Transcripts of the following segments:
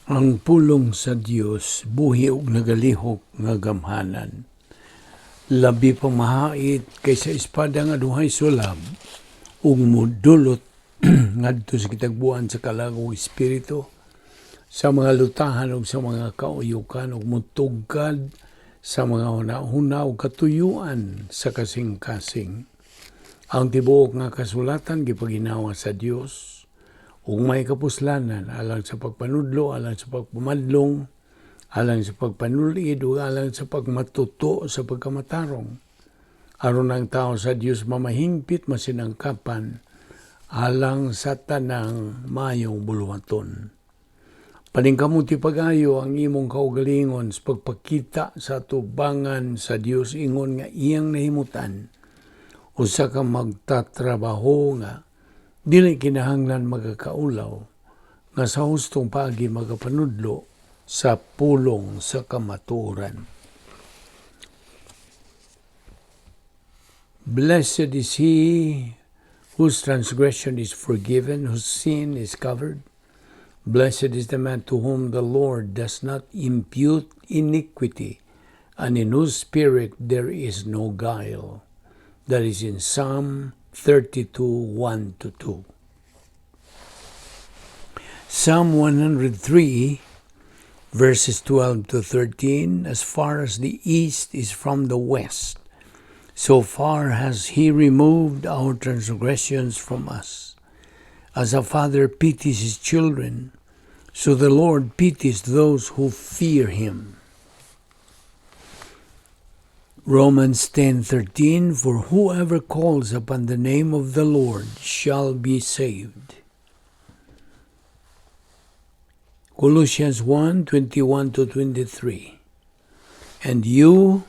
Ang pulong sa Dios buhi ug nagalihok nga gamhanan. Labi pa mahait kaysa espada nga duhay sulab ug mudulot ngadto sa kitagbuan sa kalag ug espiritu, sa mga lutahan ug sa mga kauyukan, ug mutugkad sa mga hunahuna ug katuyuan sa kasing-kasing. Ang tibuok nga kasulatan gipaginawa sa Dios ug may kapuslanan alang sa pagpanudlo, alang sa pagpamadlong, alang sa pagpanulid ug alang sa pagmatuto sa pagkamatarong, aron ang tao sa Dios mamahingpit, masinangkapan alang sa tanang maayong buluhaton. Paningkamot ipagayo ang imong kaugalingon sa pagpakita sa tubangan sa Dios ingon nga iyang nahimutan, usa ka magtatrabaho nga dili kinahanglan magakaulaw, nga sa hustong paagi magapanudlo sa pulong sa kamatuoran. Blessed is he whose transgression is forgiven, whose sin is covered. Blessed is the man to whom the Lord does not impute iniquity, and in whose spirit there is no guile. That is in Psalm 32, 1 to 2. Psalm 103, verses 12 to 13. As far as the east is from the west, so far has he removed our transgressions from us. As a father pities his children, so the Lord pities those who fear him. Romans 10:13. For whoever calls upon the name of the Lord shall be saved. Colossians 1:21 to 23. And you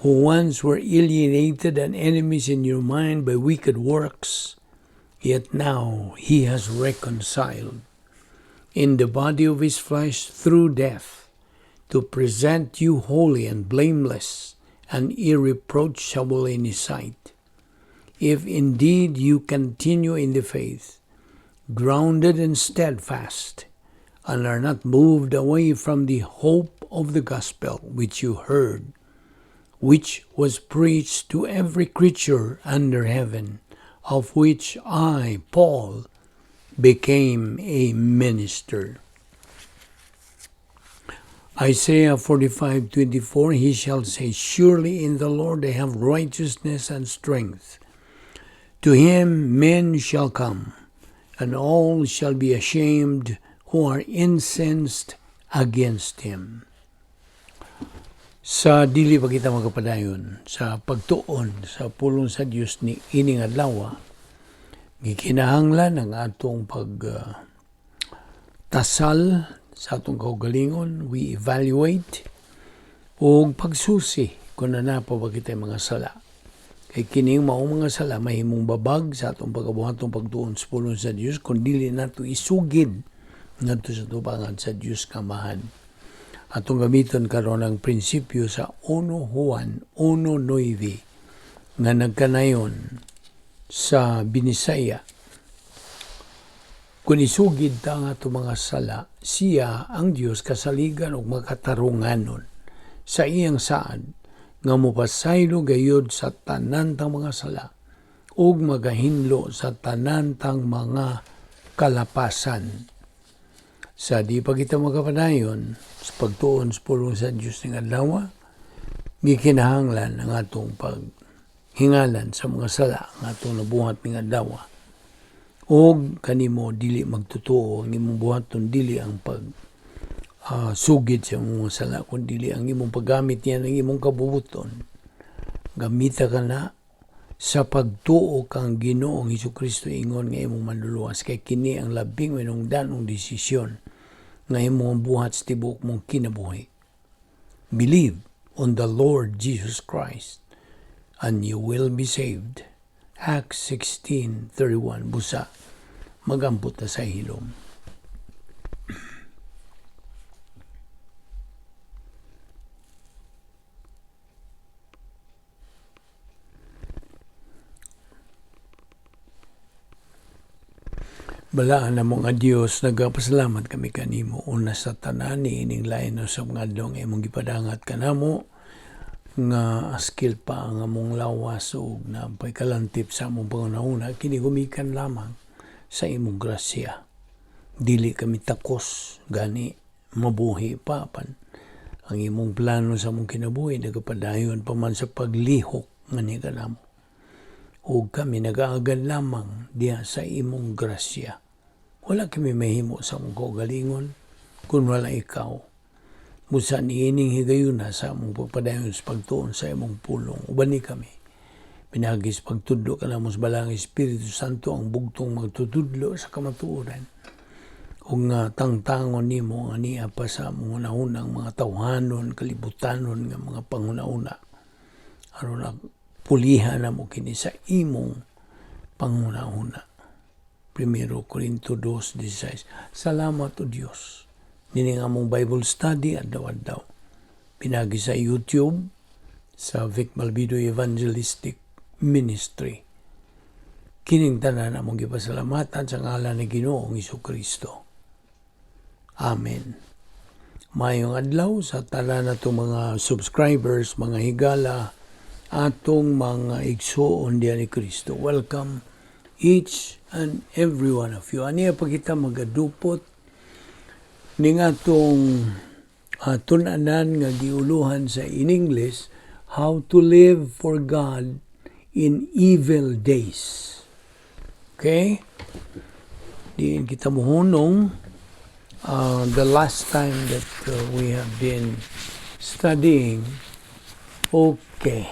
who once were alienated and enemies in your mind by wicked works, yet now he has reconciled in the body of his flesh through death, to present you holy and blameless and irreproachable in his sight. If indeed you continue in the faith, grounded and steadfast, and are not moved away from the hope of the gospel which you heard, which was preached to every creature under heaven, of which I, Paul, became a minister. Isaiah 45:24. He shall say, "Surely in the Lord I have righteousness and strength." To him men shall come, and all shall be ashamed who are incensed against him. Sa dili pa kita magapadayon sa pagtuon sa pulong sa Dios ni ining adlaw, gikinahanglan ang atong pag tasal sa atong kaugalingon, we evaluate ug pagsusi kung naa pa ba kita mga sala. Kay kining maong mga sala mahimong babag sa atong pagabuhatong pagtuon sa pulong sa Dios kung dili nato isugid ngadto sa tubangan sa Dios Kamahan. Atong gamiton karon ang prinsipyo sa 1 Juan 1:9 nga nagkanayon sa Binisaya. Kung isugid ta ang atong mga sala, siya ang Dios kasaligan ug makatarunganon sa iyang saad nga mopasaylo gayud sa tanan tang mga sala ug magahinlo sa tanan tang mga kalapasan. Sa di pa kita magapadayon sa pagtuon sa pulong sa Dios ning adlaw, gikinahanglan ang atong paghingalan sa mga sala nga atong nabuhat ning adlaw. Og kanimo dili magtotoo ang imong buhaton, dili ang pag sugid sa imong mga sala, kun dili ang imong paggamit niya ng imong kabubuton. Gamita ka na sa pagtuo kang Ginoong Hesus ingon nga imong manluluwas, kay kini ang labing manungdanong desisyon nga imong buhat sa tibuok mong kinabuhi. Believe on the Lord Jesus Christ and you will be saved. Acts 16:31. Busa magampot na sa hilom. Balaan namo nga Dios, nagapasalamat kami kanimo una sa tanan niining lain usab nga adlaw nga imong gipadangat kanamo nga askil pa ang among lawas ug naa pay kalantip sa among panghunahuna. Kini gumikan lamang sa imong grasya. Dili kami takos, gani mabuhi pa pan ang imong plano sa among kinabuhi nagapadayon pa man sa paglihok nga ni kanamo ug kami nagaagad lamang diha sa imong grasya. Wala kami mahimo sa among kaugalingon kung wala ikaw. Busa niining higayuna sa among pagpadayon sa pagtuon sa imong pulong, ubani kami. Pinaagi sa pagtudlo kanamo sa Balaang Espiritu Santo, ang bugtong magtutudlo sa kamatuoran. Ug nga tangtangon nimo nga niya pa sa among unang mga tawhanon, kalibutanon nga mga panghuna-una. Aron na pulihan namo kini sa imong panghuna-una. Primero Corinto 2:16. Salamat, O Dios. Nini nga among Bible study adlaw-adlaw. Pinaagi sa YouTube sa Vic Malvido Evangelistic Ministry. Kining tanan among gipasalamatan sa ngalan ni Ginoong Kristo. Amen. Maayong adlaw sa tanan natong mga subscribers, mga higala, atong mga igsuon diha ni Kristo. Welcome each and every one of you. Aniya pa kita magadupot ning atong tun-anan nga giuluhan sa in English, "How to Live for God in Evil Days." Okay? Diin kita muhunong the last time that we have been studying. Okay.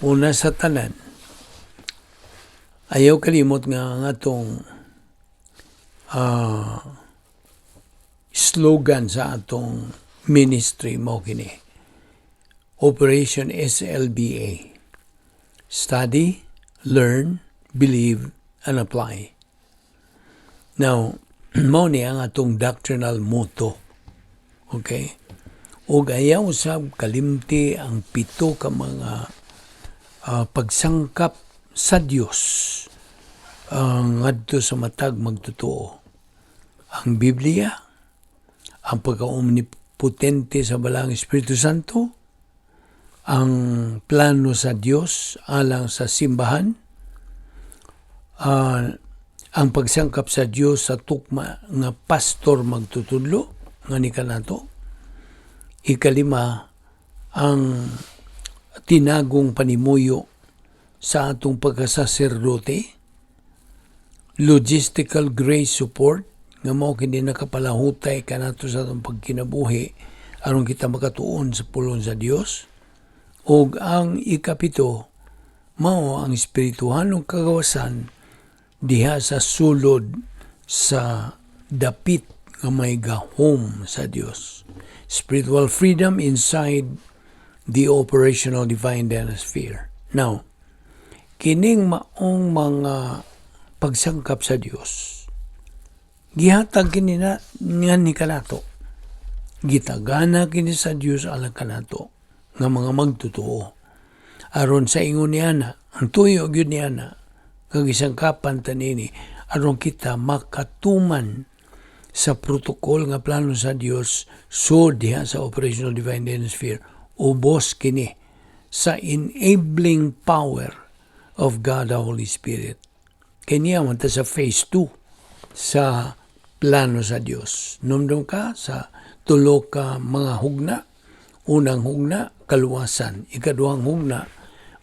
Una sa tanan, ayaw kalimot nga ang atong slogan sa atong ministry mao kini. Operation SLBA. Study, learn, believe, and apply. Now, mao ni ang atong doctrinal motto. Okay? Ug ayaw sab kalimti ang pito ka mga pagsangkap sa Dios ngadto sa matag magtotoo. Ang Biblia, ang pagka-omnipotente sa Balaang Espiritu Santo, ang plano sa Dios alang sa simbahan, ang pagsangkap sa Dios sa tukma nga pastor magtutudlo nga ni kanato. Ikalima, ang tinagong panimuyo sa atong pagkasaserdote, logistical grace support nga mao kini nakapalahutay kanato sa atong pagkinabuhi aron kita makatuon sa pulong sa Dios, ug ang ikapito mao ang espirituhanong kagawasan diha sa sulod sa dapit nga may gahom sa Dios, spiritual freedom inside the operational divine sphere. Now, kining maong mga pagsangkap sa Dios, gihatag kini na nga ni kanato. Gitagana kini sa Dios alang kanato nga mga magtotoo. Aron sa ingon niana, ang tuyo gyud niana, kag isangkapan ta nini aron kita makatuman sa protocol nga plano sa Dios, so diha sa operational divine sphere ubos kini sa enabling power of God the Holy Spirit. Kanya man ta sa phase 2 sa plano sa Dios. Numdum ka sa tulo ka mga hugna. Unang hugna, kaluwasan. Ikaduhang hugna,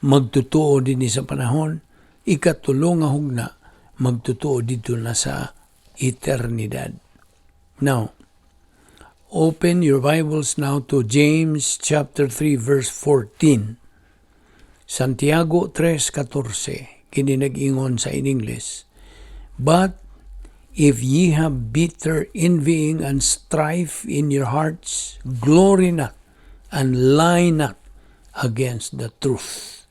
magtotoo dinhi sa panahon. Ikatulo nga hugna, magtotoo didto na sa eternidad. Now, open your Bibles now to James chapter 3 verse 14. Santiago 3:14 kini nag-ingon sa in English, "But if ye have bitter envying and strife in your hearts, glory not and lie not against the truth."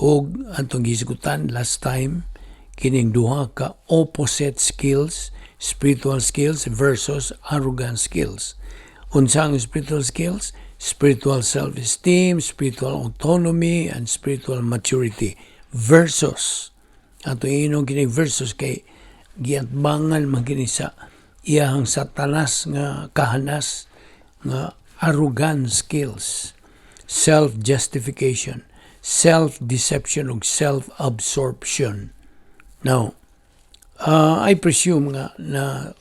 Og atong gisgutan last time kining duha ka opposite skills, spiritual skills versus arrogant skills. Unsa ang spiritual skills? Spiritual self-esteem, spiritual autonomy, and spiritual maturity versus Ato ingon kini verses kay giatbangan man kini sa iyahang Satanas nga kahanas nga arrogant skills, self-justification, self-deception ug self-absorption. Now, I presume nga na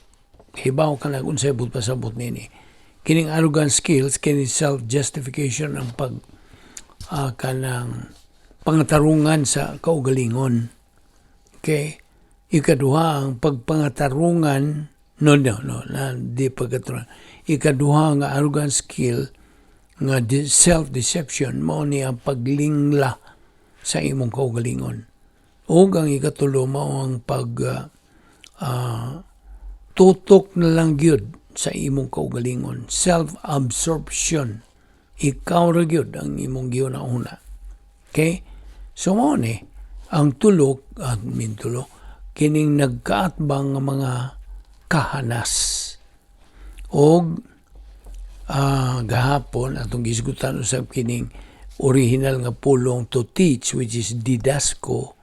hibaw ka na unsay buot pasabot nini. Kining arrogant skills, kini self-justification, ang pag kanang pangatarungan sa kaugalingon. Okay? Ikaduha, ang pagpangatarungan, no, na, di pagkatarungan. Ikaduha nga arrogant skill nga self-deception, mao ni ang paglingla sa imong kaugalingon. Ug ang ikatulo, mao ang pag tutok na lang gyud sa imong kaugalingon. Self-absorption. Ikaw ra gyud ang imong gihuna-huna. Okay? So mao ni ang tulo at mintulo kining nagkaatbang nga mga kahanas. Og gahapon atong gisgutan usab kining original nga pulong "to teach," which is didasko,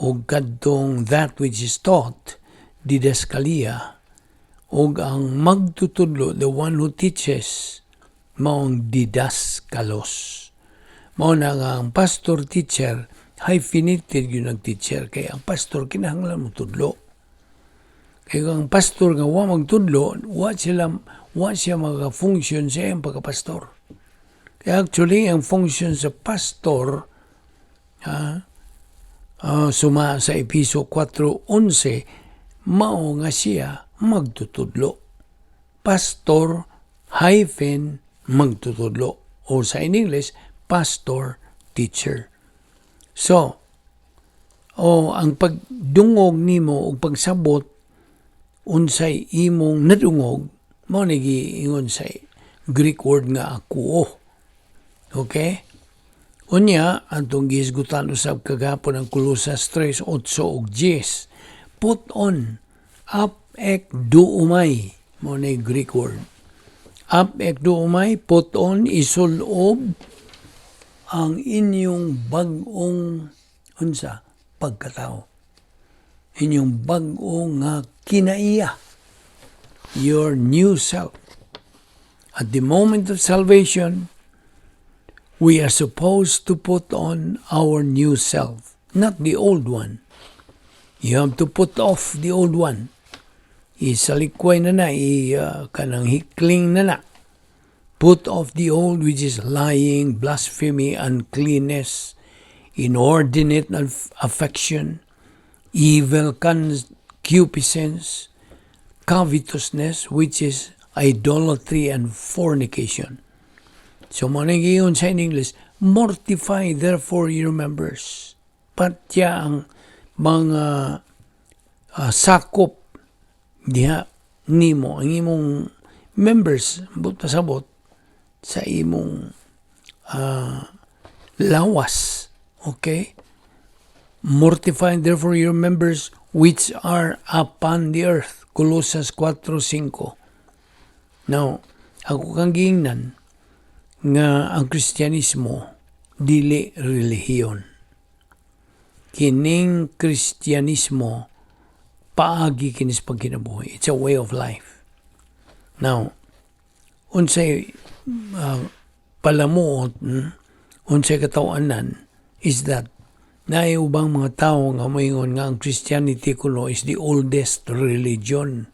ug kadtong "that which is taught," didaskalia, ug ang magtutudlo, the one who teaches, mao ang didaskalos. Mao na nga ang pastor teacher, hyphenated yun ang teacher, kay ang pastor kinahanglan mo tudlo. Kay ang pastor nga wa magtudlo, wa siya maka-function sa iyang pagkapastor. Kaya actually ang function sa pastor, suma sa Episo 4:11, mao nga siya magtutudlo. Pastor hyphen magtutudlo. O sa in English, pastor teacher. So, o ang pagdungog nimo o pagsabot unsay imong nadungog, mao ni giingon sa Greek word nga akuo. Okay? Unya, atong gihisgutan usab kagahapon ang Colosas 3:8 ug 10. "Put on," ap ek duomai, mao ni Greek word. Ap ek duomai, put on, isulob ang inyong bag-ong unsa pagkatao. Inyong bag-o nga kinaiya. Your new self. At the moment of salvation, we are supposed to put on our new self, not the old one. You have to put off the old one. Isalikway na na, i kanang hikling na na. Put off the old, which is lying, blasphemy, uncleanness, inordinate affection, evil concupiscence, covetousness, which is idolatry and fornication. So mao na giingon sa in English, "Mortify therefore your members." Patya ang mga sakop diha nimo, ang imong members, buot pasabot sa imong lawas. Okay? "Mortify therefore your members which are upon the earth." Colosas 4:5. Now, ako kang giingnan nga ang Kristyanismo dili relihiyon. Kining Kristyanismo, paagi kinis pagkinabuhi. It's a way of life. Now, unsay palamuot, unsay katawanan is that naay ubang mga tao nga moingon nga ang Christianity kuno is the oldest religion.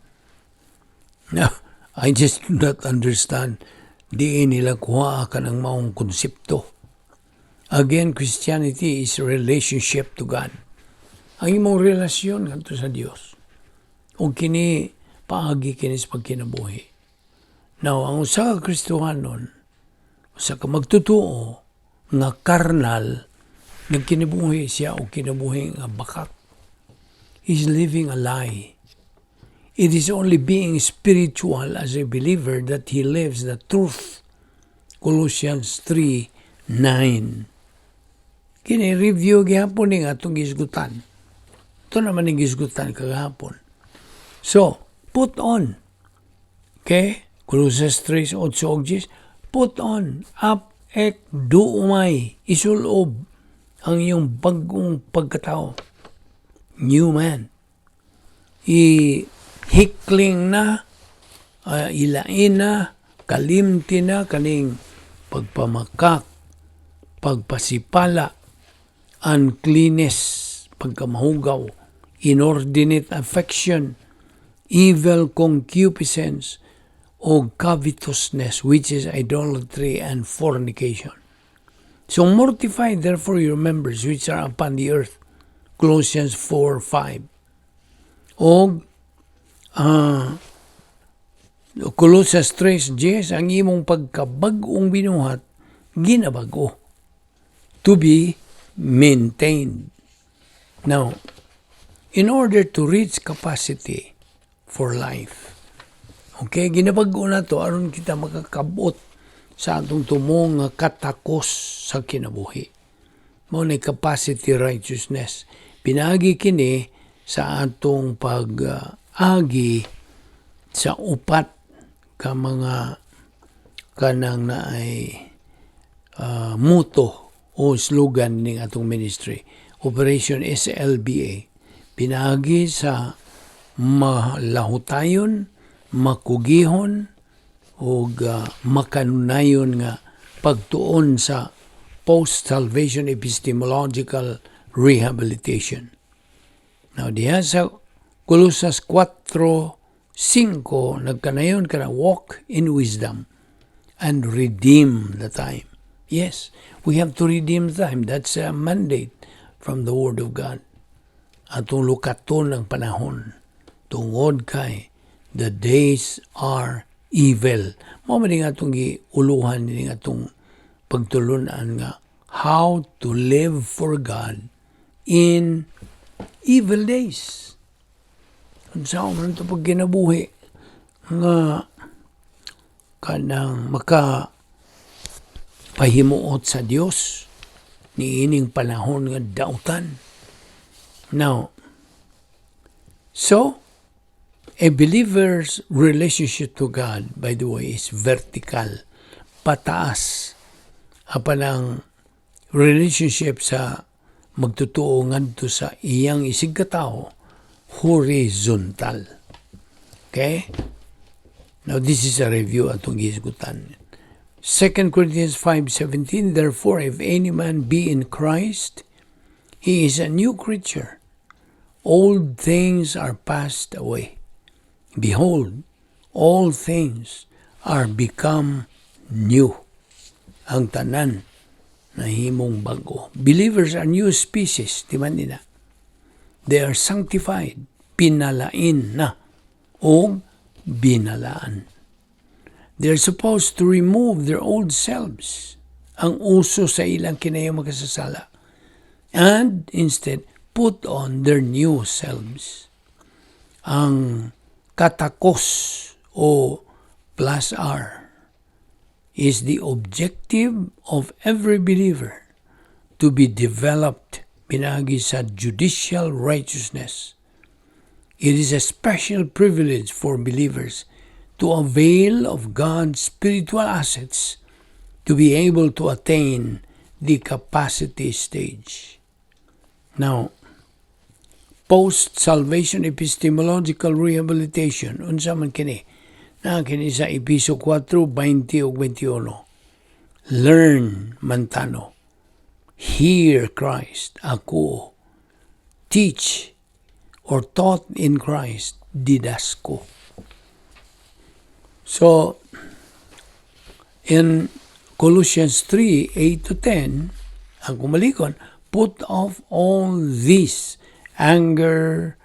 Now, I just do not understand. Di nila kuha ka ng maong konsepto. Again, Christianity is a relationship to God. Ang imong relasyon ngadto sa Dios. O kini paagi kini sa pagkinabuhi. Now, ang usa ka Kristohanon, usa ka magtutuo nga karnal, nagkinabuhi siya og kinabuhi nga bakak. He's living a lie. It is only being spiritual as a believer that he lives the truth. Colossians 3:9. Kini review gihapon ni nga atong gisgutan. Ito naman ang gisgutan kagahapon. So, put on. Okay? Colossus 3, 8 ug 10. Put on, ap ek duomai, isulob ang iyong bagong pagkatao. New man. I hikling na, ilain na, kalimti na kaning pagpamakak, pagpasipala, uncleanness, pagkamahugaw, inordinate affection, evil concupiscence, o covetousness, which is idolatry and fornication. So mortify therefore your members which are upon the earth. Colossians 4:5. O Colossus 3:10, ang imong pagkabag-ong binuhat, ginabago, to be maintained. Now, in order to reach capacity for life. Okay, ginabago na to aron kita makakabot sa atong tumong nga katakos sa kinabuhi. Mao ni capacity righteousness. Pinaagi kini sa atong pag-agi sa upat ka mga kanang na ay motto o slogan ning atong ministry, Operation SLBA. Pinaagi sa malahutayon, makugihon ug makanunayon nga pagtuon sa post-salvation epistemological rehabilitation. Now, diha sa Colosas 4:5, nagkanayon ka na walk in wisdom and redeem the time. Yes, we have to redeem time. That's a mandate from the Word of God. Atong lukaton ang panahon tungod kay the days are evil. Mao man nga atong giuluhan ni atong pagtulunan nga how to live for God in evil days. Unsa man ito pag kinabuhi nga kanang maka pahimuot sa Dios niining panahon nga dautan? Now, so a believer's relationship to God, by the way, is vertical, pataas. Apan ang relationship sa magtutuo ngadto sa iyang isigkatao, horizontal. Okay? Now, this is a review atong gihisgutan. 2 Corinthians 5:17, "Therefore, if any man be in Christ, he is a new creature. Old things are passed away. Behold, all things are become new." Ang tanan nahimong bago. Believers are new species, di man nila? They are sanctified, pinalain na, o binalaan. They are supposed to remove their old selves, ang uso sa ilang kinayong makasasala, and instead put on their new selves. Ang katakos o plus R is the objective of every believer to be developed pinaagi sa judicial righteousness. It is a special privilege for believers to avail of God's spiritual assets to be able to attain the capacity stage. Now, post-salvation epistemological rehabilitation, unsa man kini? Na kini sa Episo 4:20 ug 21. Learn, mantano. Hear Christ, akouo. Teach or taught in Christ, didasko. So, in Colossians 3:8 to 10, ang kumalikon, put off all these, anger,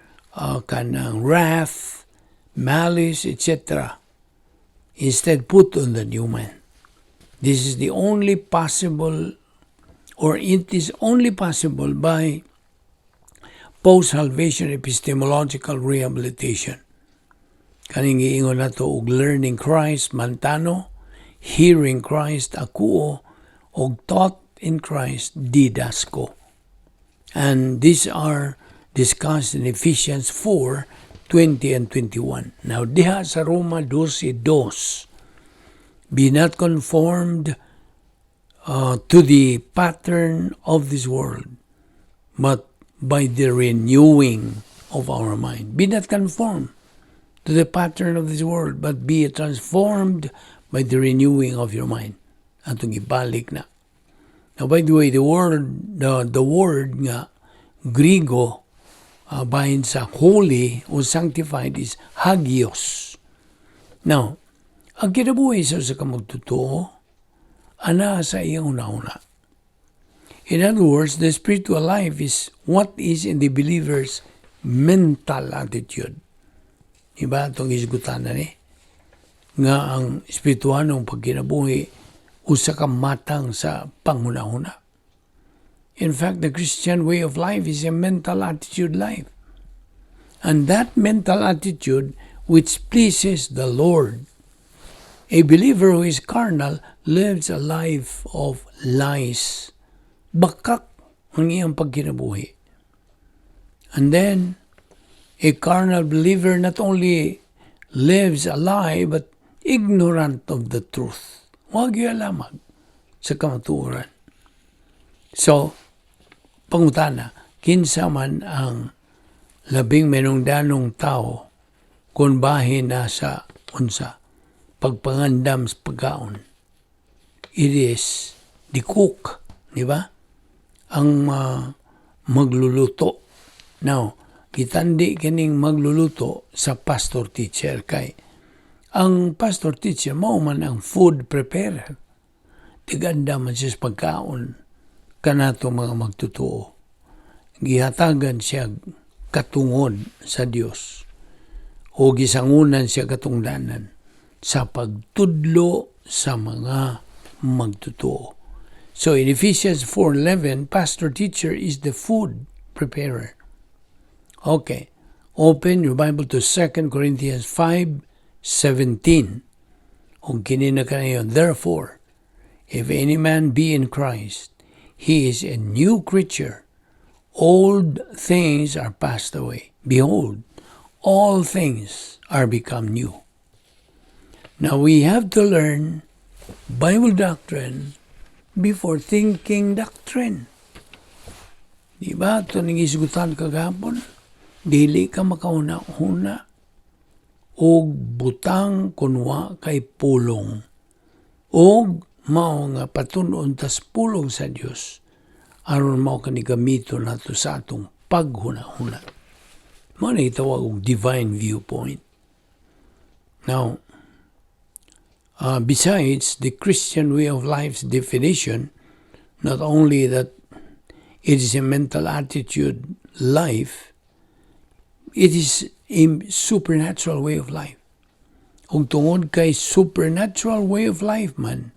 kanang wrath, malice, etc. Instead, put on the new man. This is the only possible, or it is only possible by post-salvation epistemological rehabilitation. Kaning giingon nato og learning Christ, mantano, hearing Christ, akouo, og taught in Christ, didasko. And these are discussed in Ephesians 4, 20 and 21. Now, diha sa Roma 12:2, "Be not conformed to the pattern of this world, but By the renewing of our mind. Be not conformed to the pattern of this world, but be transformed by the renewing of your mind. Atong ibalik na. Now, by the way, the word nga Grigo bahin sa holy o sanctified is hagios. Now, ang kinabuhi sa usa ka magtotoo, ana sa iyang hunahuna. In other words, the spiritual life is what is in the believer's mental attitude. Iba itong isgutan na ni? Nga ang espirituanong pagkinabuhi usa ka matang sa panghunahuna. In fact, the Christian way of life is a mental attitude life. And that mental attitude which pleases the Lord. A believer who is carnal lives a life of lies. Bakak ang iyang pagkinabuhi. And then, a carnal believer not only lives a lie, but ignorant of the truth. Wa gyuy alamag sa kamatuoran. So, pangutana, kinsa man ang labing menungdanong tao kung bahin na sa unsa pagpangandam sa pagkaon? It is the cook, di ba? Ang magluluto. Now, gitandi kining magluluto sa pastor teacher kay ang pastor teacher mao man ang food preparer. Tiganda man siya sa pagkaon kanato mga magtotoo. Gihatagan siya katungod sa Dios o gisangunan siya katungdanan sa pagtudlo sa mga magtotoo. So in Ephesians 4:11, pastor teacher is the food preparer. Okay. Open your Bible to 2 Corinthians 5:17. Kung kini na kanayon, "Therefore, if any man be in Christ, he is a new creature. Old things are passed away. Behold, all things are become new." Now we have to learn Bible doctrine before thinking doctrine. Di ba? Ito ning isgutan kagahapon. Dili ka makahuna-huna og butang kun wa kay pulong. Og mao nga patun-on tas pulong sa Dios aron mao kani gamito nato sa atong paghuna-huna. Mao na itawag og divine viewpoint. Now, besides the Christian way of life's definition, not only that it is a mental attitude life, it is a supernatural way of life. Kung tungod kay supernatural way of life man,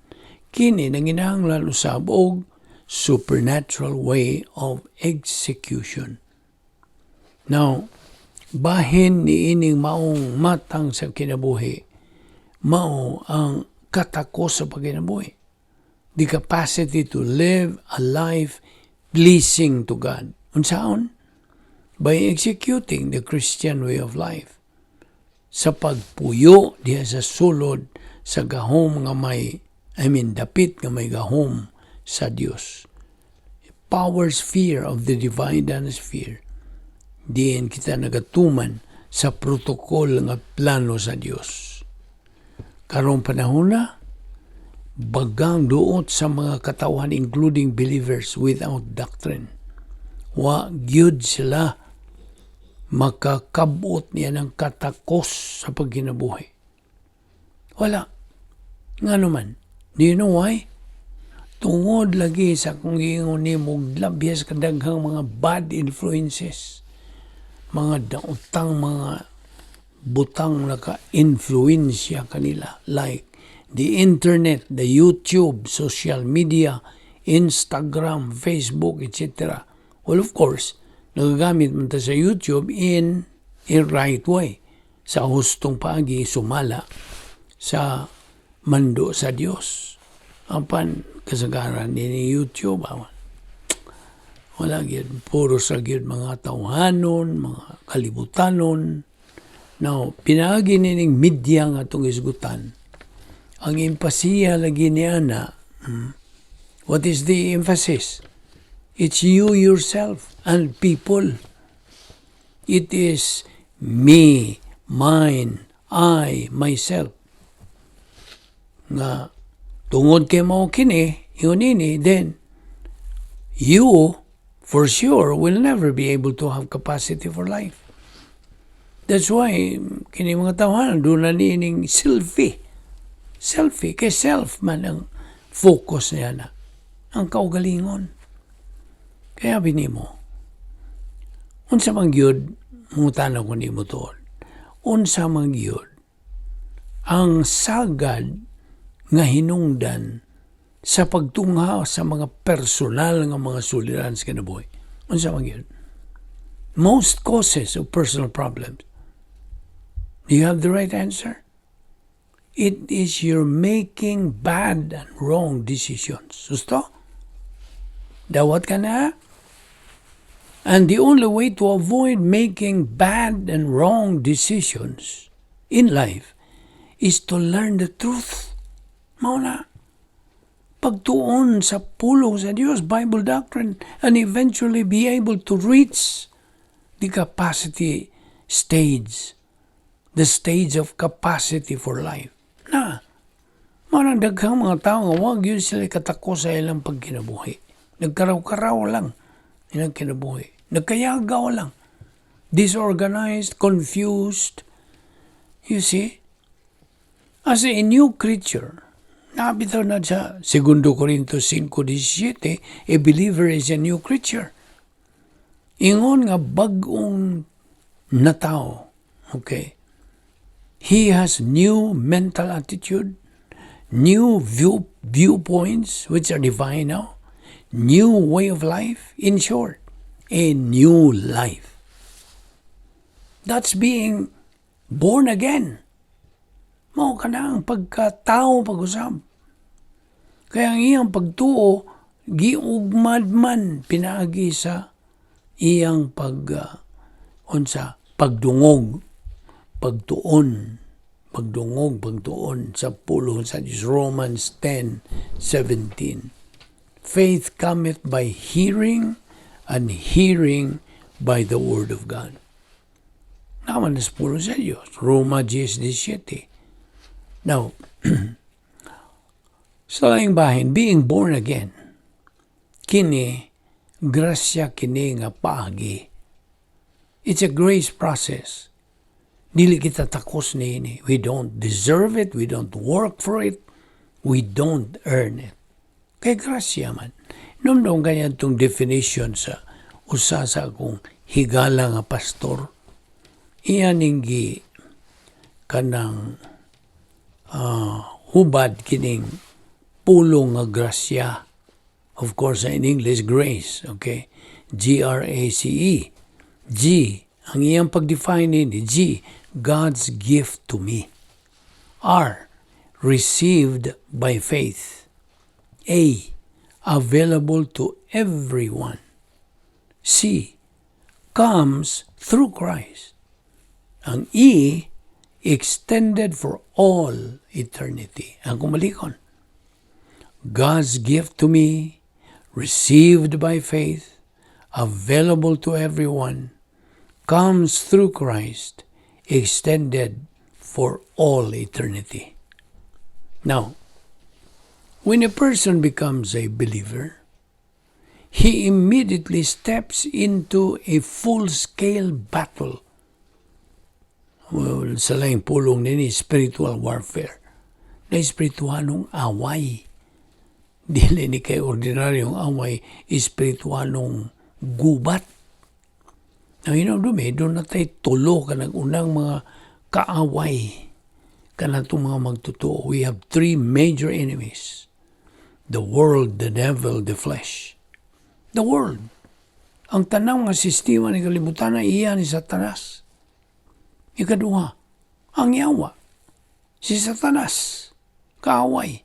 kini nanginahanglan usab og supernatural way of execution. Now, bahin ni ining maong matang sa kinabuhi, mao ang katakos sa pagkinabuhi. The capacity to live a life pleasing to God. Unsaon? By executing the Christian way of life. Sa pagpuyo diha sa sulod sa gahom nga may, I mean, dapit nga may gahom sa Dios. Power sphere of the divine sphere. Diin kita nagatuman sa protocol nga plano sa Dios. Karong panahon na, bagang duot sa mga katawhan, including believers without doctrine. Wa gyud sila makakabot niya ng katakos sa pagkinabuhi. Wala. Ngano man? Do you know why? Tungod lagi sa kung giingon nimo, labias kadaghang mga bad influences. Mga daotang mga butang naka-influensya kanila, like the internet, the YouTube, social media, Instagram, Facebook, etc. Well, of course, nagagamit man ta sa YouTube in a right way. Sa hustong paagi, sumala sa mando sa Dios. Apan kasagaran ni YouTube, awan. Wala gyud, puro sa gyud mga tawhanon, mga kalibutanon. Now, pinaagi nining media nga atong isgutan, ang empasiya lagi niya na, what is the emphasis? It's you yourself and people. It is me, mine, I, myself. Nga tungod kay mao kini, yun ini, then you for sure will never be able to have capacity for life. That's why kini mga tawhan duna niining selfie. Selfie kay self man ang focus niya na. Ang kaugalingon. Kaya binimo. Unsa man gyud, mangutana ko nimo tuod. Unsa man gyud ang sagad nga hinungdan sa pagtungha sa mga personal nga mga suliran sa kinabuhi? Unsa man gyud? Most causes of personal problems. Do you have the right answer? It is your making bad and wrong decisions. Gusto? Dawat ka na? And the only way to avoid making bad and wrong decisions in life is to learn the truth. Mao na. Pagtuon sa pulong sa Dios, Bible doctrine, and eventually be able to reach the capacity stage, the stage of capacity for life. Na, mao nang daghang mga tao nga wa gyud sila katako sa ilang pagkinabuhi. Nagkaraw-karaw lang ilang kinabuhi. Nagkayagaw lang. Disorganized, confused. You see? As a new creature, nabitaw na sa 2 Corintios 5:17, a believer is a new creature. Ingon nga bag-ong na tao. Okay? He has new mental attitude, new viewpoints, which are divine now, new way of life. In short, a new life. That's being born again. Mao kana ang pagkatao pag-usab. Kaya ang iyang pagtuo, giugmad man pinaagi sa iyang unsa, pagdungog, pagtuon, pagdungog, pagtuon sa pulong sa Diyos. Romans 10:17. Faith cometh by hearing, and hearing by the word of God. Naman sa pulong sa Diyos. Roma 10:17. Now, sa laing bahin, being born again, kini, grasya kini nga paagi. It's a grace process. Dili kita takos niini. We don't deserve it. We don't work for it. We don't earn it. Kay grasya man. Numdum kanya itong definition sa usa sa akong higala nga pastor. Iya ning gi kanang hubad kining pulong nga grasya. Of course, in English, grace. Okay? Grace. G, ang iyang pag-define ini, G, God's gift to me. R, received by faith. A, available to everyone. C, comes through Christ. Ang E, extended for all eternity. Ang kumalikon. God's gift to me, received by faith, available to everyone, comes through Christ, extended for all eternity. Now, when a person becomes a believer, he immediately steps into a full-scale battle. Well, sa laing pulong nini, spiritual warfare. Na espiritualong away. Dili ni kay ordinaryong away, espiritualong gubat. Now, dumi, duna tay tulo ka unang mga kaaway kanatong mga magtotoo. We have three major enemies. The world, the devil, the flesh. The world. Ang tanang mga sistema ni kalibutan na iya ni Satanas. Ikaduha, ang yawa, si Satanas, kaaway.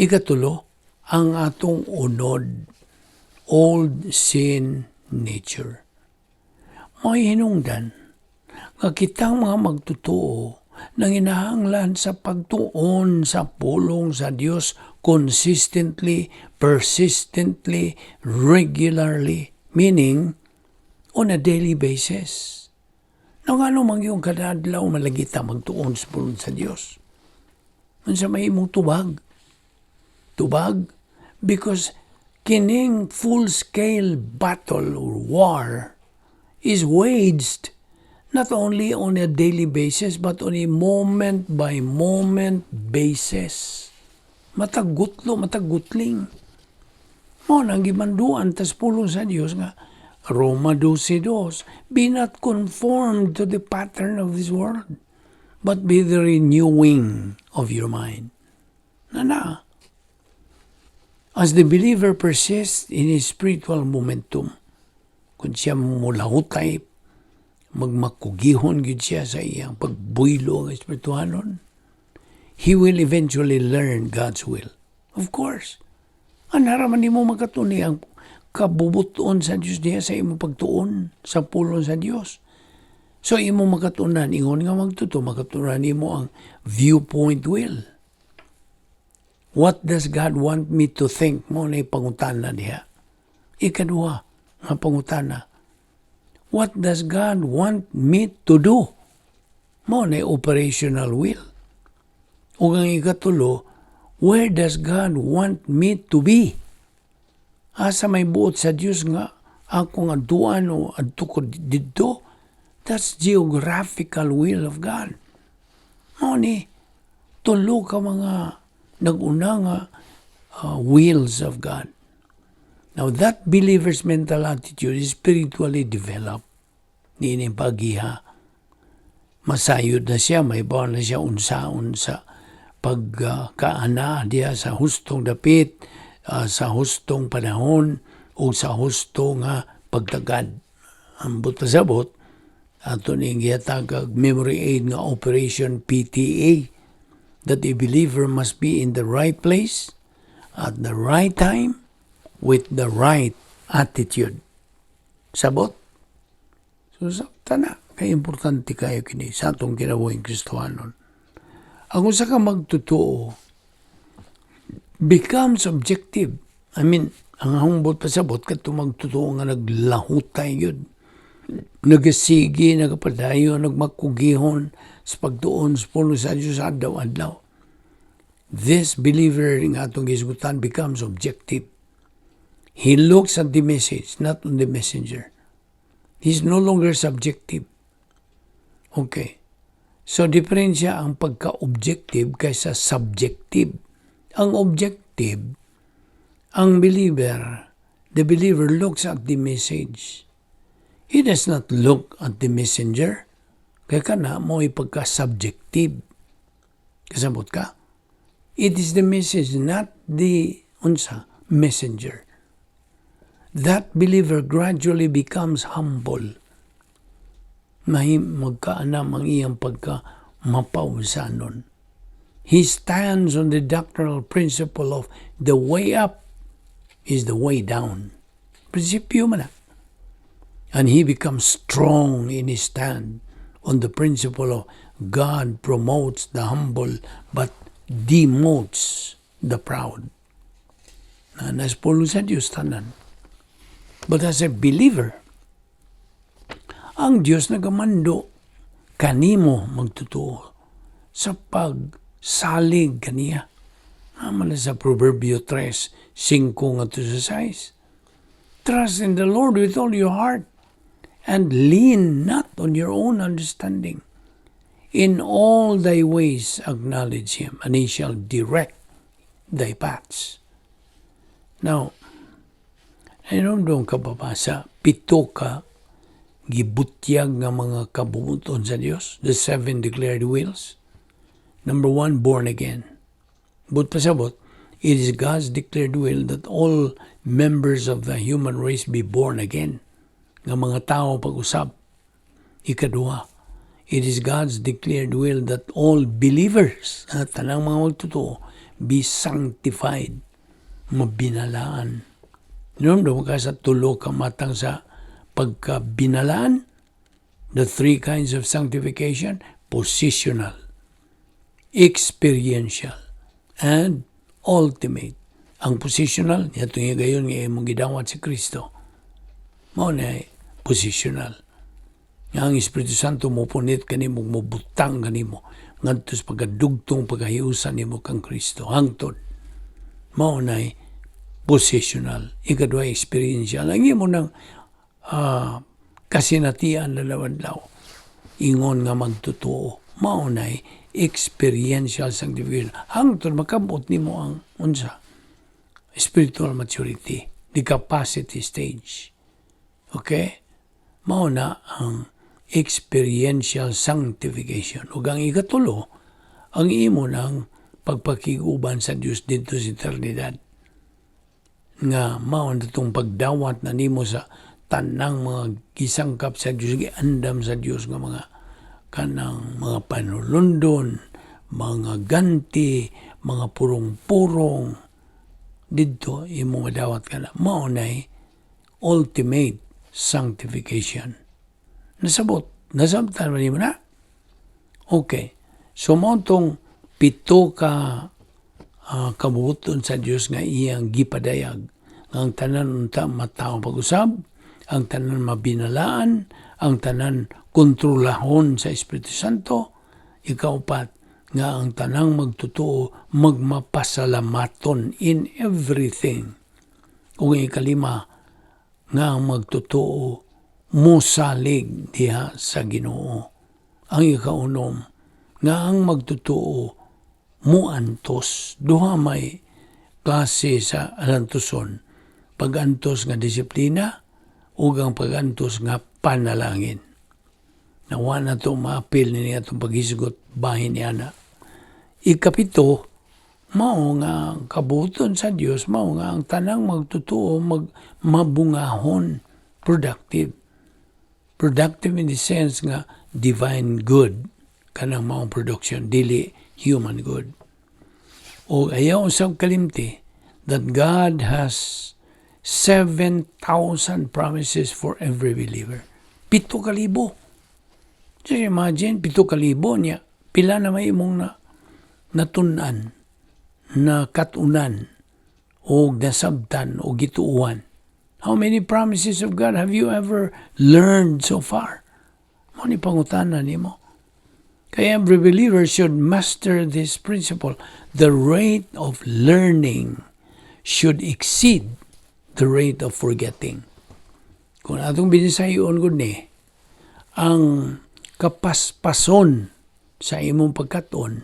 Ikatulo, ang atong unod, old sin nature. May hinungdan nga kitang mga magtotoo Nanginahanglan sa pagtuon sa pulong sa Dios consistently, persistently, regularly, meaning on a daily basis. Now, ngano man yung kada adlaw malagi ta magtuon sa pulong sa Dios? Unsa may imong tubag? Tubag? Because kining full-scale battle or war is waged not only on a daily basis but on a moment by moment basis. Matag gutlo, matag gutling. Mao nang gimanduan tas pulong sa Dios nga Roma 12:2, "Be not conformed to the pattern of this world, but be the renewing of your mind." Na na. As the believer persists in his spiritual momentum, kung siya mulahutay, magmakugihon gyud siya sa iyang pagbuylo ng espirituhanon, he will eventually learn God's will. Of course. Anara man nimo makatuni ang kabubuton sa Dios diha sa imong pagtuon sa pulong sa Dios. So imo makatunan ingon nga magtuto, makatunan nimo ang viewpoint will. What does God want me to think? Mao na pangutana diha. Ikaduha nga pangutana. What does God want me to do? Mao na operational will. Ug ang ikatulo, where does God want me to be? Asa may buot sa Dios nga akong adtuan o adto ko didto? That's geographical will of God. Mao ni tulo ka mga nag-una nga wills of God. Now, that believer's mental attitude is spiritually developed. Niini pagiha. Masayod na siya, may na siya unsaon sa pagkaana diha sa hustong dapit, sa hustong panahon, o sa husto nga pagtagad. Ambot pasabot, ato ning gihatag memory aid nga Operation PTA, that a believer must be in the right place at the right time with the right attitude. Sabot? So, sa tana, kay importante kayo kini sa atong kinabuhing Kristohanon. Ang usa ka magtotoo becomes objective. I mean, ang humbot pasabot kadto magtotoo nga naglahutay yun. Nagasigi, nagapadayon, nagmakugihon sa pagtuon sa pulong sa Diyos adlaw-adlaw. This believer nga atong gisgutan becomes objective. He looks at the message, not on the messenger. He's no longer subjective. Okay. So, diferensya ang pagka-objective kaysa subjective. Ang objective, ang believer, the believer looks at the message. He does not look at the messenger. Kaya kana mao pagka-subjective. Kasabot ka? It is the message, not the unsa, messenger. That believer gradually becomes humble. Mahim magkaanam ang iyang pagka mapawsanon. He stands on the doctrinal principle of the way up is the way down. Prinsipyo man na. And he becomes strong in his stand on the principle of God promotes the humble but demotes the proud. Na naspulo sa Diyos tanan. But as a believer, ang Diyos nagamando kanimo magtotoo sa pagsalig kaniya. Amo na sa Proverbio 3, 5 ngadto sa 6. "Trust in the Lord with all your heart and lean not on your own understanding. In all thy ways acknowledge Him, and He shall direct thy paths." Now, ayun ka babasa, pito ka gibutyag nga mga kabubut-on sa Dios, the seven declared wills. Number one, born again. But pasabot, it is God's declared will that all members of the human race be born again. Nga mga tao pag-usab. Ikaduha, it is God's declared will that all believers, at tanang mga magtotoo, be sanctified, mabinalaan. Noon, ka sa tulo ka matang sa pagkabinalaan, the three kinds of sanctification, positional. Experiential and ultimate. Ang positional, niadtong higayon nga imong gidawat si Kristo. Mao na positional. Nga ang Espiritu Santo mopunit kanimo, mobutang kanimo ngadto sa pagkadugtong pagkahiusan nimo kang Kristo hangtod. Mao na positional. Ikaduha, experiential. Ang imo nang kasinatian adlaw-adlaw. Ingon nga magtotoo. Mao na experiential sanctification. Hangtod makabot nimo ang unsa? Spiritual maturity, the capacity stage. Okay? Mao na ang experiential sanctification. Ug ang ikatulo, ang imo ng pagpakig-uban sa Dios didto sa eternidad. Nga mao na itong pagdawat na nimo sa tanang mga gisangkap sa Dios, giandam sa Dios nga mga kanang mga panulundon, mga ganti, mga purong-purong, didto imo madawat ka na. Mao nay ultimate sanctification. Nasabot, nasabtan man nimo na. Okay. So mao tong pito ka kabubuton sa Dios nga iyang gipadayag. Ang tanan unta matawo pag-usab, ang tanan mabinalaan, ang tanan kontrolahon sa Espiritu Santo, ikaupat nga ang tanang magtotoo magmapasalamaton in everything. Ug ang ikalima nga ang magtotoo musalig diha sa Ginoo. Ang ikaunom nga ang magtotoo muantos. Duha may klase sa alantuson. Pag-antos nga disiplina ug ang pag-antos nga panalangin. Nawa na to maapil ni atong paghisgot bahin niana. Ikapito, mao nga ang kabuton sa Dios, mao nga ang tanang magtotoo mag mabungahon, productive. Productive in the sense nga divine good kanang maong production, dili human good. O ayaw usab kalimti that God has 7,000 promises for every believer. 7,000. Just imagine, 7,000 niya. Pila na may imong na natun-an, na katunan, o nasabtan, o gituuan. How many promises of God have you ever learned so far? Mao ni pangutana nimo. Kaya every believer should master this principle. The rate of learning should exceed the rate of forgetting. Kung atong binisayon gud ni, ang kapaspason sa imong pagkaton,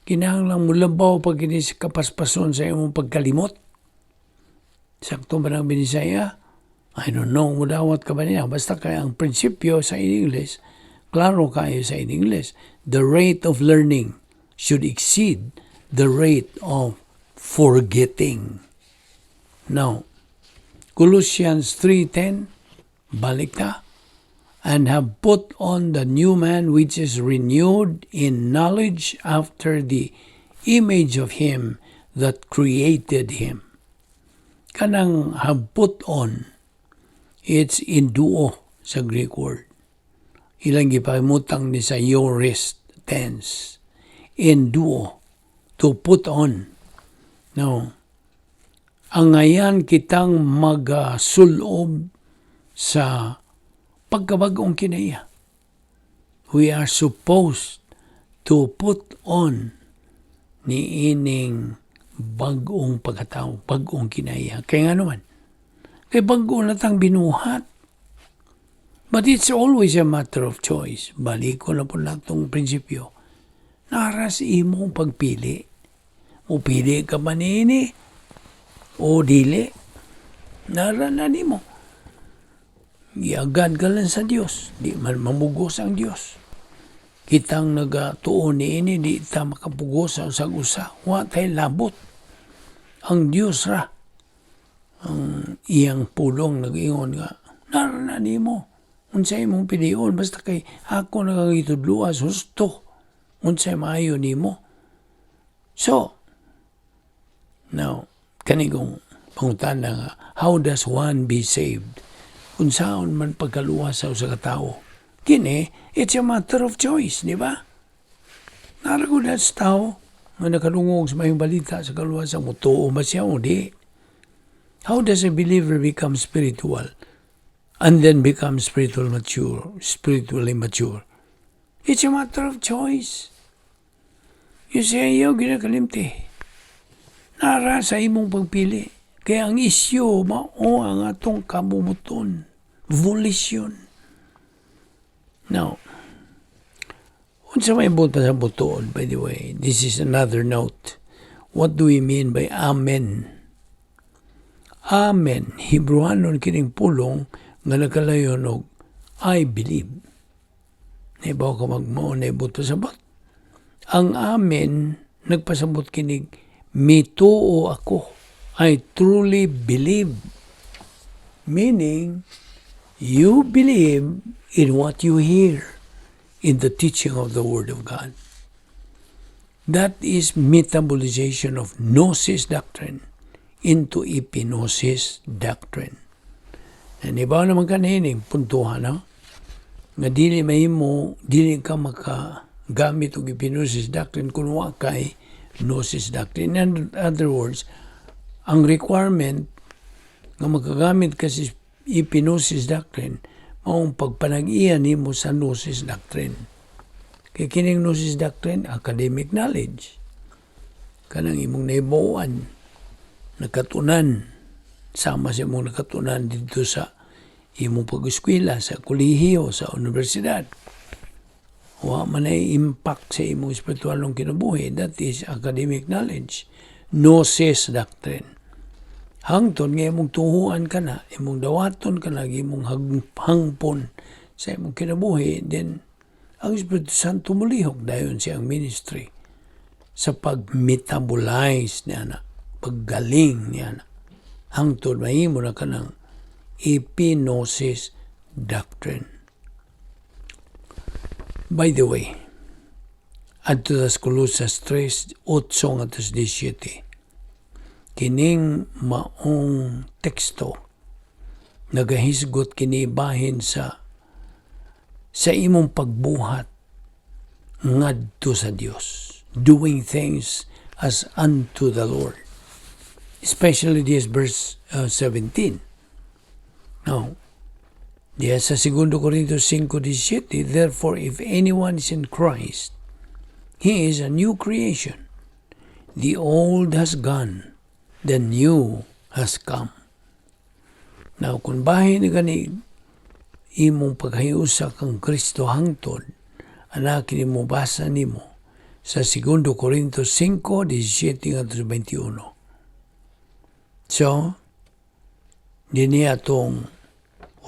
kinahanglan molabaw pag kini sa kapaspason sa imong pagkalimot. Sakto ba ng binisaya? I don't know, mudawat ka ba niya? Basta kaya ang prinsipyo sa in English, klaro kayo sa in English, the rate of learning should exceed the rate of forgetting. Now, Colossians 3:10, balik ta, "And have put on the new man, which is renewed in knowledge after the image of him that created him." Kanang "have put on," it's enduo sa Greek word. Ilang gipamutang ni sa aorist tense. Enduo, to put on. Now, angayan kitang magasulob sa pagkabag-ong kinaiya. We are supposed to put on ni ining bag-ong pagkatao, bag-ong kinaiya. Kaya nga naman, kay bag-o na tang binuhat. But it's always a matter of choice. Balik ko na po natong prinsipyo. Naras imong pagpili. Mupili ka ba niini o dili? Nara na nimo. Giagad ka lang sa Dios. Di man mamugos ang Dios. Kitang nagatuon niini, di ta makapugos sa usag usa. Wa tay labot. Ang Dios ra. Ang iyang pulong nag-ingon nga, nara na nimo. Unsay imong pilion, basta kay ako nagagitudloa husto. Unsay maayo nimo. So, now, kanigong pangutana nga, how does one be saved? Unsaon man pagkaluwas sa usa ka tawo? Kini, it's a matter of choice, di ba? Naa ra gud sa tao nga nakadungog sa maayong balita sa kaluwasan, mutuo ba siya o di? How does a believer become spiritual and then become spiritually mature? It's a matter of choice. You say, "Ayaw ginakalimti." Naa ra sa imong pagpili. Kaya ang isyu, mao ang atong kabubut-on. Volition. Now, unsa may buot pasabot tuod, by the way, this is another note. What do we mean by "amen"? "Amen," Hebrewanon kining pulong nga nakalayon og "I believe." Naibaw ka magmao na buot pasabot. Ang "amen," nagpasabot kinig, mituo ako. I truly believe. Meaning, you believe in what you hear in the teaching of the Word of God. That is metabolization of gnosis doctrine into epignosis doctrine. And iba naman kanining puntuhan, no? Nga dili mahimo, dili ka makagamit og epignosis doctrine kung wa kay gnosis doctrine. In other words, ang requirement nga makagamit ka sa epignosis doctrine maong pagpanag-iya nimo sa gnosis doctrine. Kay kining gnosis doctrine, academic knowledge. Kanang imong nahibaw-an, nakatunan, sama sa imong nakatunan dito sa imong pag-eskwela, sa kolehiyo, sa universidad. Wa man ay impact sa imong espiritualong kinabuhi. That is academic knowledge. Gnosis doctrine. Hangtod nga imong tuhuan ka na, imong dawaton ka na, imong hangpon sa imong kinabuhi, then ang Espiritu Santo mulihok dayon siyang ministry sa pag-metabolize niya na, paggaling niya na. Hangtod mahimo na kanang epignosis doctrine. By the way, adto sa Colosas 3, 8 ngadto sa 17, kining maong teksto nagahisgot kini bahin sa imong pagbuhat ngadto sa Dios, doing things as unto the Lord, especially this verse 17. Now, diya sa 2 Corintios 5:17, "Therefore, if anyone is in Christ, he is a new creation. The old has gone, the new has come." Now, kung bahin ni gani imong paghiusa kang Kristo hangtod, anak nimo basa nimo sa 2 Corintios 5:17 ngadto 21. So, dinhi atong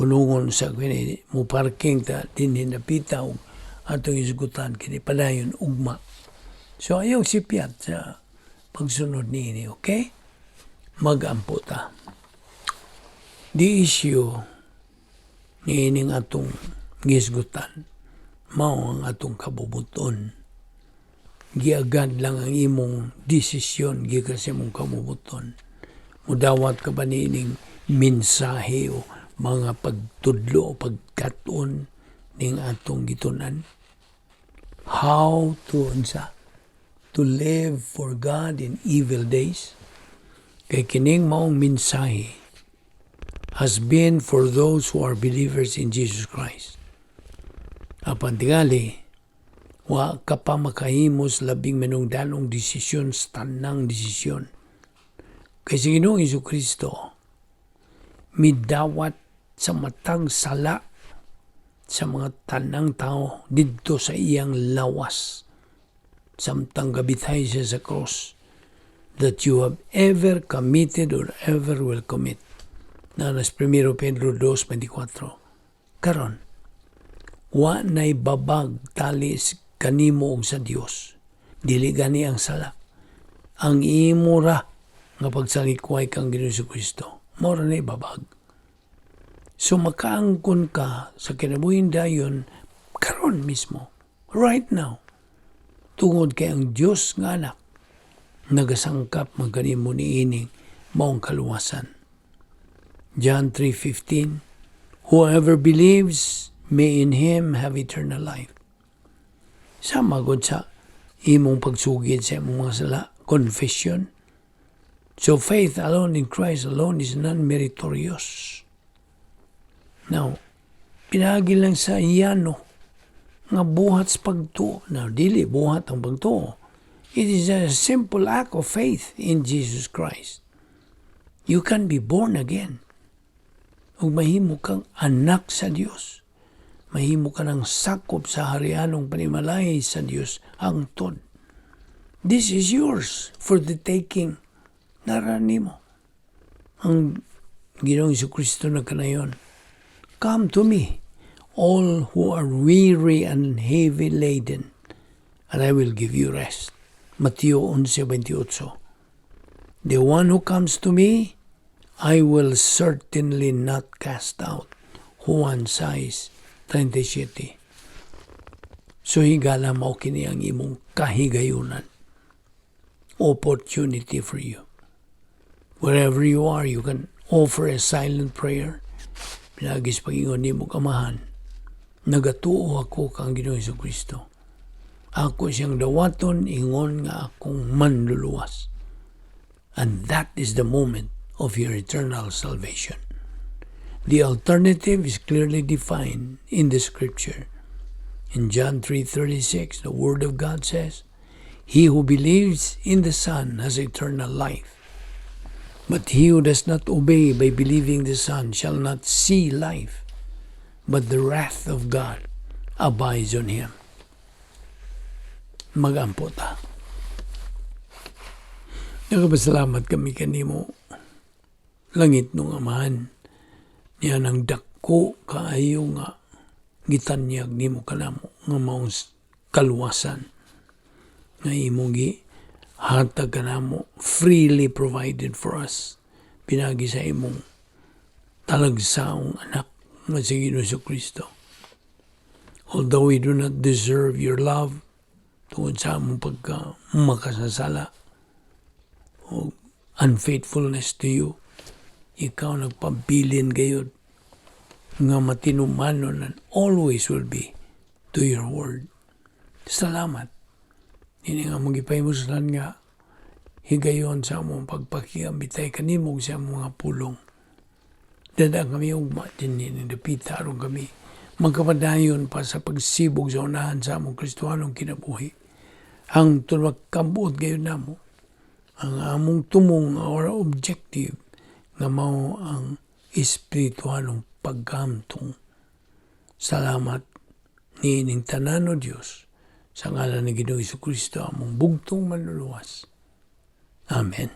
hunungon sa kini mo parking ta dinhi napita og atong isgutan kini padayon ugma. So ayaw sipyat sa pagsunod niini, okay? Magampo ta. The issue niining atong gisgutan mao ang atong kabubuton. Giagad lang ang imong desisyon gikan sa imong kabubuton. Mudawat ka ba niining mensahe o mga pagtudlo o pagkat-on ning atong gitunan? How to unsa? To live for God in evil days? Kay kining maong mensahe has been for those who are believers in Jesus Christ. Apan tingali, wa ka pa makahimos labing manungdanong desisyon sa tanang desisyon. Kay si Ginoong Hesus Kristo, midawat sa matag sala sa mga tanang tao didto sa iyang lawas samtang gabitay siya sa cross that you have ever committed or ever will commit. Na nas 1 Pedro 2:24. Karon, wa na'y babag talis kanimo og sa Dios. Dili gani ang sala. Ang imo ra nga pagsalikway kang Ginoong Kristo, mao ra na'y babag. So makaangkon ka sa kinabuhing dayon karon mismo, right now. Tungod kay ang Dios nga anak nagasangkap man kanimo niining maong kaluwasan. John 3:15, "Whoever believes may in him have eternal life." Sama gud sa Imong pagsugid sa imong mga sala, confession. So faith alone in Christ alone is non-meritorious. Now, pinaagi lang sa iyano nga buhat sa pagtuo. Now, dili buhat ang pagtuo. It is a simple act of faith in Jesus Christ. You can be born again. Ug mahimo kang anak sa Dios. Mahimo ka ng sakop sa harianong panimalay sa Dios hangtod. This is yours for the taking. Nara nimo. Ang Ginoong Kristo na kanayon, "Come to me, all who are weary and heavy laden, and I will give you rest." Mateo 11:28. "The one who comes to me, I will certainly not cast out." Juan 6:37. So higala, mao kini ang imong kahigayunan. Opportunity for you. Wherever you are, you can offer a silent prayer. Pinaagi sa pag-ingon nimo, "Amahan, nagatuo ako kang Ginoong Kristo. Ako siyang dawaton ingon nga akong manluluwas." And that is the moment of your eternal salvation. The alternative is clearly defined in the scripture. In John 3:36, the word of God says, "He who believes in the Son has eternal life. But he who does not obey by believing the Son shall not see life, but the wrath of God abides on him." Magampo ta. Nagapasalamat kami kanimo, langitnong Amahan, niya nang dako kaayo nga gitanyag nimo kanamo nga maong kaluwasan nga imong gi hatag kanamo, freely provided for us pinaagi sa imong talagsaong anak nga si Ginoong Kristo. Although we do not deserve your love tungod sa among pagka makasasala o unfaithfulness to you, ikaw nagpabilin gayud nga matinumanon and always will be to your word. Salamat. Ini nga among gipahimuslan nga higayon sa among pagpakiambitay kanimo sa among mga pulong. Dada kami ugma din ni dapita aron kami magkapadayon pa sa pagsibog sa unahan sa among Kristohanong kinabuhi. Hangtod magkabuot gayud namo ang among tumong, our objective, nga mao ang espirituhanong pagkamtong. Salamat niining tanan, O Dios, sa ngalan ni Ginoong Kristo, among bugtong manluluwas. Amen.